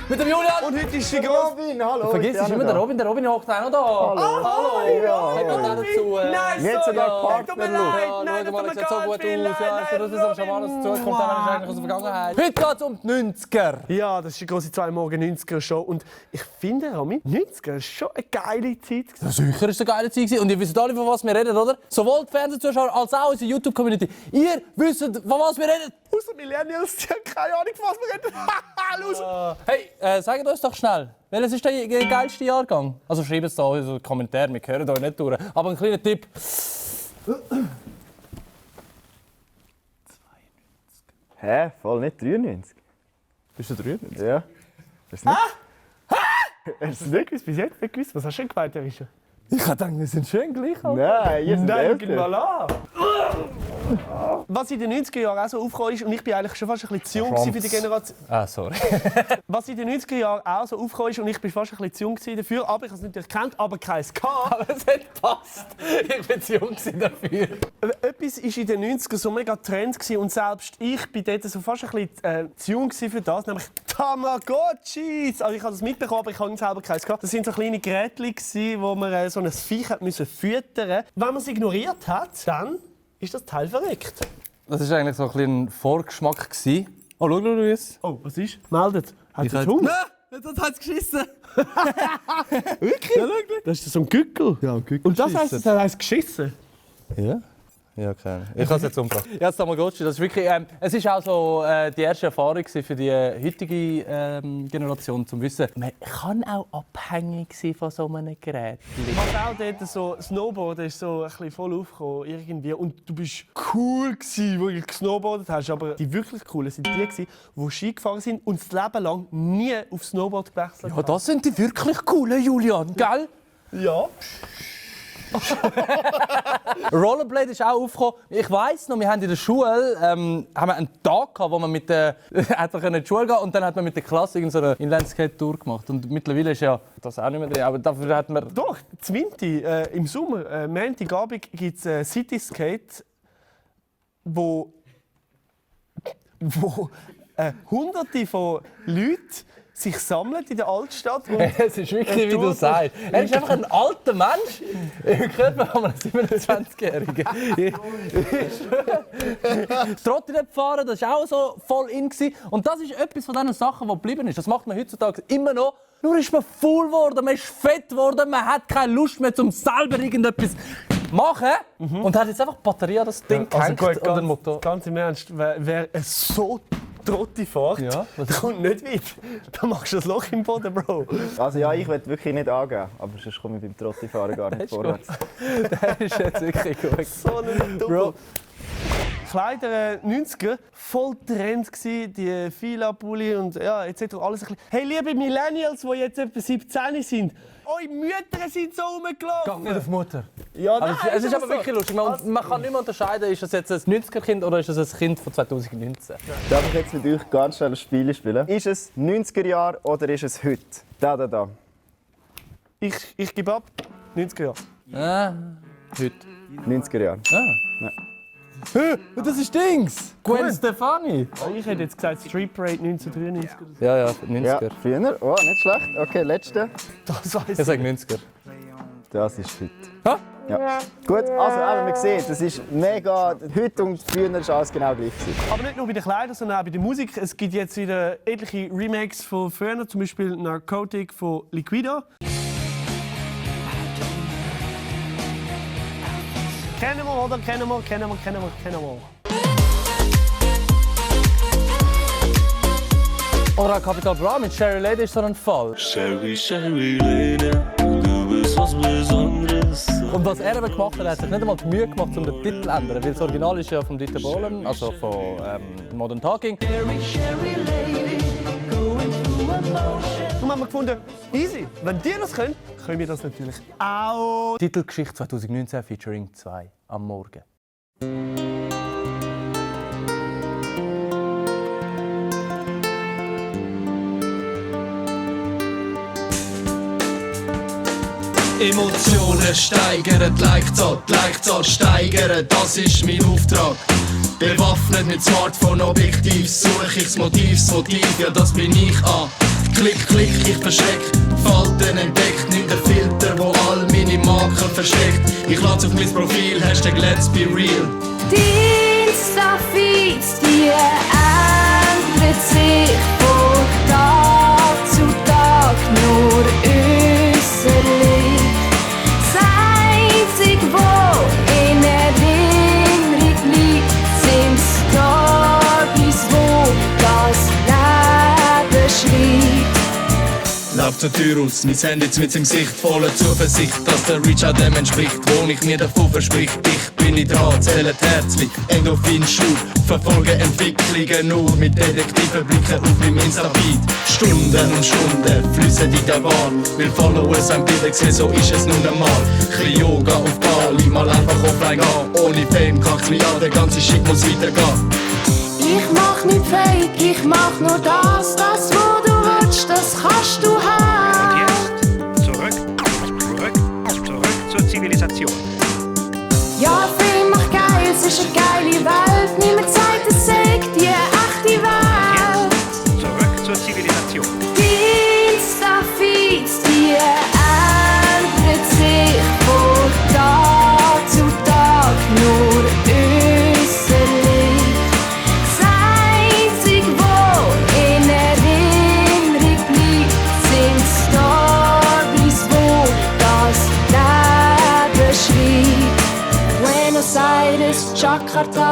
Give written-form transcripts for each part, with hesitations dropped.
Mit dem Julian! Und heute ist die grosse... Robin, hallo. Vergiss es immer, der Robin hockt auch noch da. Hallo. Ja, hat auch dazu. Jetzt sogar Partner. Ja, schau mal, das sieht so gut aus. Ja, das ist aber schon mal aus der Zukunft, aber das ist eigentlich aus der Vergangenheit. Heute geht es um die 90er. Ja, das ist die grosse 2 Morgen 90er-Show. Und ich finde, Rami, 90er ist schon eine geile Zeit. Ja, sicher war es eine geile Zeit. Und ihr wisst alle, von was wir reden, oder? Sowohl die Fernsehzuschauer als auch unsere YouTube-Community. Ihr wisst, von was wir reden. Außer Millennials, die haben keine Ahnung, von was wir reden. Los. Hey, sagt uns doch schnell, welches ist der geilste Jahrgang? Also schreibt es da in den Kommentaren, wir hören euch nicht durch. Aber ein kleiner Tipp. 92. Hä? Voll nicht 93? Bist du 93? Ja. Hast du nicht? Hast du es nicht gewusst? Bis jetzt nicht gewusst? Was hast du denn gemeint, Risha? Ich dachte, wir sind schön gleich. Nein, ihr seid Nein, älter. mal an. Was in den 90er Jahren auch so aufgekommen ist, und ich bin eigentlich schon fast ein bisschen zu jung für die Generation. Ah, sorry. Was in den 90er Jahren auch so aufgekommen ist, und ich bin fast ein bisschen zu jung dafür, aber ich habe es natürlich gekannt, aber keins gehabt. Aber es hat gepasst. Ich bin zu jung dafür. Etwas war in den 90er so mega Trend gewesen, und selbst ich bin dort so fast ein bisschen zu jung für das, nämlich Tamagotchis. Also ich habe das mitbekommen, aber ich habe selber keins gehabt. Das sind so kleine Geräte, wo man so ein Viech füttern musste. Wenn man es ignoriert hat, dann ist das Teil verreckt. Das war eigentlich so ein Vorgeschmack. Oh, schau es. Oh, was ist? Meldet. Hat es Hunger? Hunger? Das hat es geschissen. Wirklich? Ja, das ist so ein Gückel. Ja, ein Gückel. Und das heisst geschissen? Ja? Ja, keine Ahnung. Ich habe es jetzt umgebracht. Ja, das Tamagotchi, das ist wirklich... es ist auch so die erste Erfahrung für die heutige Generation, um zu wissen, man kann auch abhängig sein von so einem Gerät. Was auch dort so Snowboarden ist so ein bisschen voll aufgekommen irgendwie. Und du bist cool gewesen, wo du gesnowboardet hast. Aber die wirklich coolen sind die gewesen, die Ski gefahren sind und das Leben lang nie auf Snowboard gewechselt haben. Ja, das sind die wirklich coolen, Julian, gell? Ja. Rollerblade ist auch aufgekommen. Ich weiss noch, wir haben in der Schule haben wir einen Tag gehabt, wo man mit einfach in die Schule gehen und dann hat man mit der Klasse so eine Inline-Skate-Tour gemacht. Und mittlerweile ist ja das auch nicht mehr drin. Aber dafür hat man... Doch, zum Winter, im Sommer, Montagabend gibt es City Skate, wo Hunderte von Leuten sich sammeln in der Altstadt. Und es ist wirklich, wie du sagst. Er ist einfach ein alter Mensch. Ich höre von einem 27-Jährigen. Trottinett fahren, das war auch so voll in. Und das ist etwas von diesen Sachen, die geblieben ist. Das macht man heutzutage immer noch. Nur ist man faul geworden, man ist fett geworden, man hat keine Lust mehr, um selber irgendetwas zu machen. Und hat jetzt einfach die Batterie an das Ding gehängt und den Motor. Ganz im Ernst, wer es so Trotti fährt, Ja, der kommt nicht weit. Da machst du ein Loch im Boden, Bro. Also ja, ich will wirklich nicht angeben, aber sonst komme ich beim Trottifahren gar nicht vorwärts. Das ist jetzt wirklich gut. So ein Bro. Kleider 90er, voll Trend gsi, die Fila-Pulli und ja, etc. Alles ein bisschen. Hey, liebe Millennials, die jetzt etwa 17 sind, eure Mütter sind so rumgelaufen. Geh nicht auf Mutter. Ja, Aber nein, es ist aber wirklich lustig. Man kann nicht mehr unterscheiden, ist das jetzt ein 90er-Kind oder ist das ein Kind von 2019. Darf ich jetzt mit euch ganz schnell ein Spiel spielen? Ist es 90er Jahre oder ist es heute? Da. Ich gebe ab. 90er Jahre. Heute. 90er Jahre. Das ist Dings! Gwen Stefani! Ich hätte jetzt gesagt Street Parade 1993. Ja, 90er. Ja, früher. Oh, nicht schlecht. Okay, letzte. Das weiss Ich sage 90er. Das ist heute. Ha? Ja. Gut, also eben, man sieht, das ist mega. Heute und früher war alles genau gleich. Aber nicht nur bei den Kleidern, sondern auch bei der Musik. Es gibt jetzt wieder etliche Remakes von früher, zum Beispiel Narcotic von Liquida. Kennen wir, oder? Kennen wir. Oder Capital Bra mit Sherry Lady ist so ein Fall. Sherry Lady, du bist was Besonderes. Und was er eben gemacht hat, er hat sich nicht einmal die Mühe gemacht, um den Titel zu ändern. Weil das Original ist ja von Dieter Bohlen, also von Modern Talking. Darum haben wir gefunden, easy, wenn die das können, können wir das natürlich auch. Titelgeschichte 2019 featuring 2 am Morgen. Emotionen steigern, die Like-Zahl steigern, das ist mein Auftrag. Bewaffnet mit Smartphone, Objektiv, suche ich das Motiv, ja das bin ich an. Klick, klick, ich versteck, Falten entdeckt, nicht der Filter, wo all meine Marken versteckt. Ich lad's auf mein Profil, Hashtag Let's Be Real. Die Insta-Feeds, die ändert sich von Tag zu Tag nur äußerlich. Das Einzige, wo in Erinnerung liegt, sind Stories, wo das Leben schreibt. Lauf zur Tür raus, mein Handy mit seinem Gesicht, voller Zuversicht, dass der Reach an dem entspricht, wo ich mir davon versprich. Ich bin nicht dran, zählt Herzli, Endorphin-Schub, verfolge Entwicklungen nur mit detektiven Blicken auf meinem Insta-Feed. Stunden und Stunden fließen in der Bahn, will Followers ein Bild sehen, so ist es nun einmal. Chli Yoga auf Bali, mal einfach offline gehen, ohne Fame kackt's mich an, der ganze Shit muss weitergehen. Ich mach nicht fake, ich mach nur das wo du willst, das kannst du haben. Und jetzt zurück zur Zivilisation. Ja, Film macht geil, es ist eine geile Welt. Niemand sagt, es sagt die echte Welt. Jetzt zurück zur Zivilisation. Die Insta-Feeds, die ändert sich von Tag zu Tag nur äußerlich. Das Einzige, wo in Erinnerung bleibt, sind Stories, wo das Leben schreibt. Buenos Aires, Jakarta,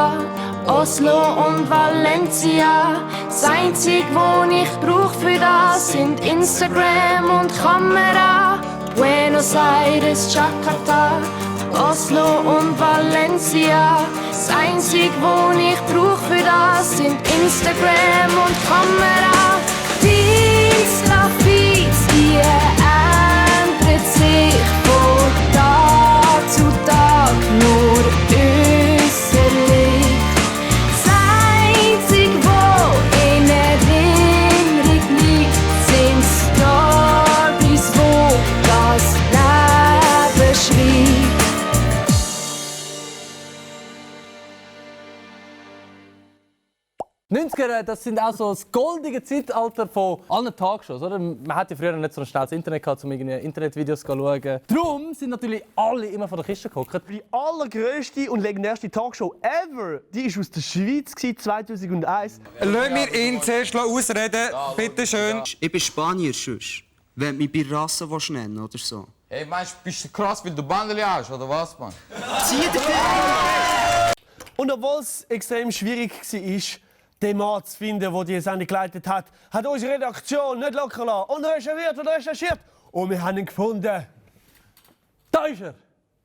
Oslo und Valencia. Das Einzige, was ich brauch für das, sind Instagram und Kamera. Buenos Aires, Jakarta, Oslo und Valencia. Das Einzige, was ich brauch für das, sind Instagram und Kamera. Die Insta-Feeds, die ändert sich von Tag zu Tag nur äußerlich. Das Einzige, wo in Erinnerung liegt, sind Stories, wo das Leben schreibt. Die 90er, das sind auch so das goldige Zeitalter von allen Talkshows, oder? Man hatte ja früher nicht so ein schnelles Internet gehabt, um irgendwie Internetvideos zu schauen. Darum sind natürlich alle immer vor der Kiste gehockt. Die allergrößte und legendärste Talkshow ever, die war aus der Schweiz 2001. Lass mir ihn zuerst ausreden, bitte schön. Ich bin Spanier, sonst. Wenn du mich bei Rasse nennen oder so. Hey, meinst du, bist du krass, weil du Bandeli hast, oder was, Mann? Und obwohl es extrem schwierig war, den Mann zu finden, der diese Sendung geleitet hat, hat unsere Redaktion nicht locker lassen und recherchiert. Und wir haben ihn gefunden. Da ist er!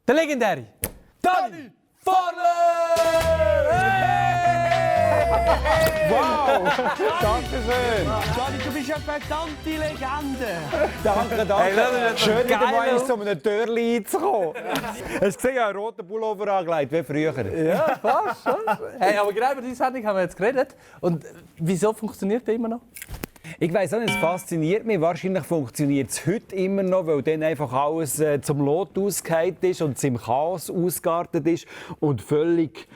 Der legendäre Dani Vorler! Wow, danke schön. Dani, du bist eine verdammte Legende. Danke. Hey, schön, wieder mal in so einem Türchen reinzukommen. Hast du gesehen, ich habe einen roten Pullover angelegt, wie früher. Ja, fast. Hey, aber genau über diese Sendung haben wir jetzt geredet. Und wieso funktioniert der immer noch? Ich weiss auch nicht, es fasziniert mich. Wahrscheinlich funktioniert es heute immer noch, weil dann einfach alles zum Lot ausgeheilt ist und es im Chaos ausgeartet ist und völlig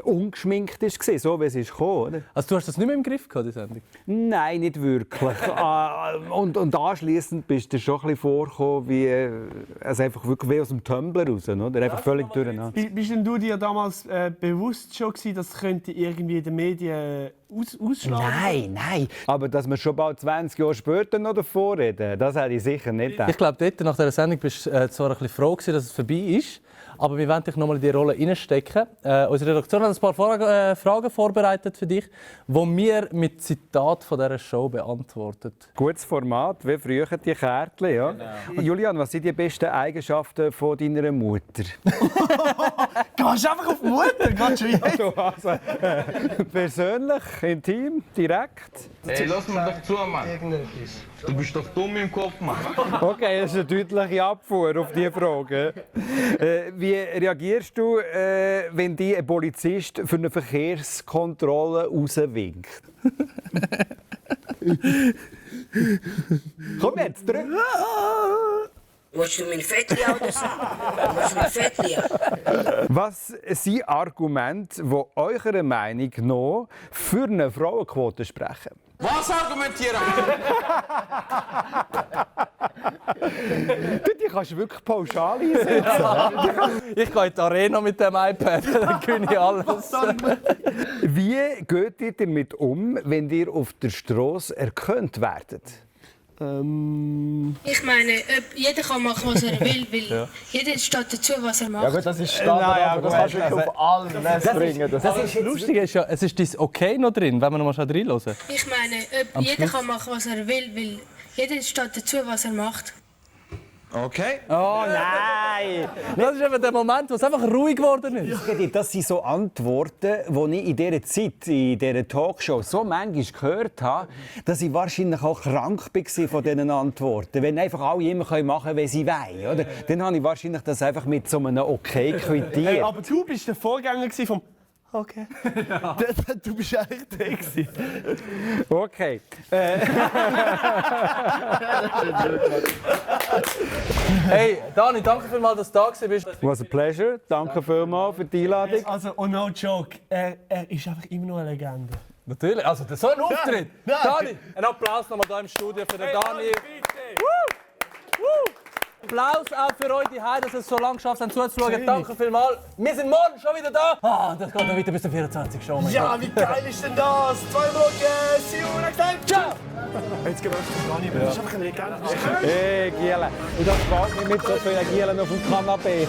ungeschminkt war, so wie es ist gekommen, oder? Also du hast das nicht mehr im Griff gehabt, die Sendung? Nein, nicht wirklich. Und anschliessend bist du schon ein bisschen vorgekommen, wie einfach wirklich wie aus dem Tumblr raus, oder? Einfach völlig durcheinander. Bist denn du dir damals bewusst schon gewesen, dass es könnte irgendwie in den Medien ausschlagen? Nein. Aber dass wir schon bald 20 Jahre später noch davor reden, das hätte ich sicher nicht gedacht. Ich glaube, dort, nach dieser Sendung bist du zwar ein bisschen froh gewesen, dass es vorbei ist, aber wir wollen dich noch mal in diese Rolle reinstecken. Unsere Redaktion hat ein paar Fragen vorbereitet für dich, die wir mit Zitat von dieser Show beantwortet. Gutes Format, wie früher die Kärtchen, ja. Genau. Julian, was sind die besten Eigenschaften von deiner Mutter? Gehst du einfach auf die Mutter? Also, persönlich, intim, direkt? Hey, lass mir doch zu, Mann. Du bist doch dumm im Kopf, Mann. Okay, das ist eine deutliche Abfuhr auf diese Frage. Wie reagierst du, wenn dich ein Polizist für eine Verkehrskontrolle rauswinkt? Komm jetzt, drück! Willst du mein Fettli oder so? Willst du mein Fettli? Was sind Argumente, die eurer Meinung nach für eine Frauenquote sprechen? Was argumentieren? Die kannst du wirklich pauschal einsetzen. Ich gehe in die Arena mit dem iPad, dann gewinne ich alles. Wie geht ihr damit um, wenn ihr auf der Straße erkannt werdet? Ich meine, jeder kann machen, was er will, weil jeder steht dazu, was er macht. Ja gut, das ist Standard, aber das kannst du wirklich auf alles bringen. Das Lustige ist ja, es ist dein Okay noch drin, wenn wir noch mal reinhören. Ich meine, jeder kann machen, was er will, weil jeder steht dazu, was er macht. Okay. Oh nein! Das ist eben der Moment, wo es einfach ruhig geworden ist. Das sind so Antworten, die ich in dieser Zeit, in dieser Talkshow so manchmal gehört habe, dass ich wahrscheinlich auch krank war von diesen Antworten. Wenn einfach alle immer machen können, wie sie wollen. Oder? Dann habe ich wahrscheinlich das einfach mit so einem Okay quittiert. Aber du bist der Vorgänger vom Okay. Ja. Du bist eigentlich der gewesen. Okay. Hey, Dani, danke vielmals, dass du da bist. Was a pleasure. Danke vielmals für die Einladung. Also, oh no joke, er ist einfach immer noch eine Legende. Natürlich, also so ein Auftritt. Nein. Dani, einen Applaus nochmal hier im Studio für den Dani. Applaus auch für euch daheim, dass ihr es so lange geschafft habt, zuzuschauen. Danke vielmals. Wir sind morgen schon wieder da. Das geht noch weiter bis zum 24. Schon. Ja, wie geil ist denn das? 2 Wochen, see you next time. Ciao! Jetzt gehen wir zum Dani, das ist einfach eine Legende. Hey, Giele. Und das gefällt mir mit so vielen Gielen auf dem Kanapee.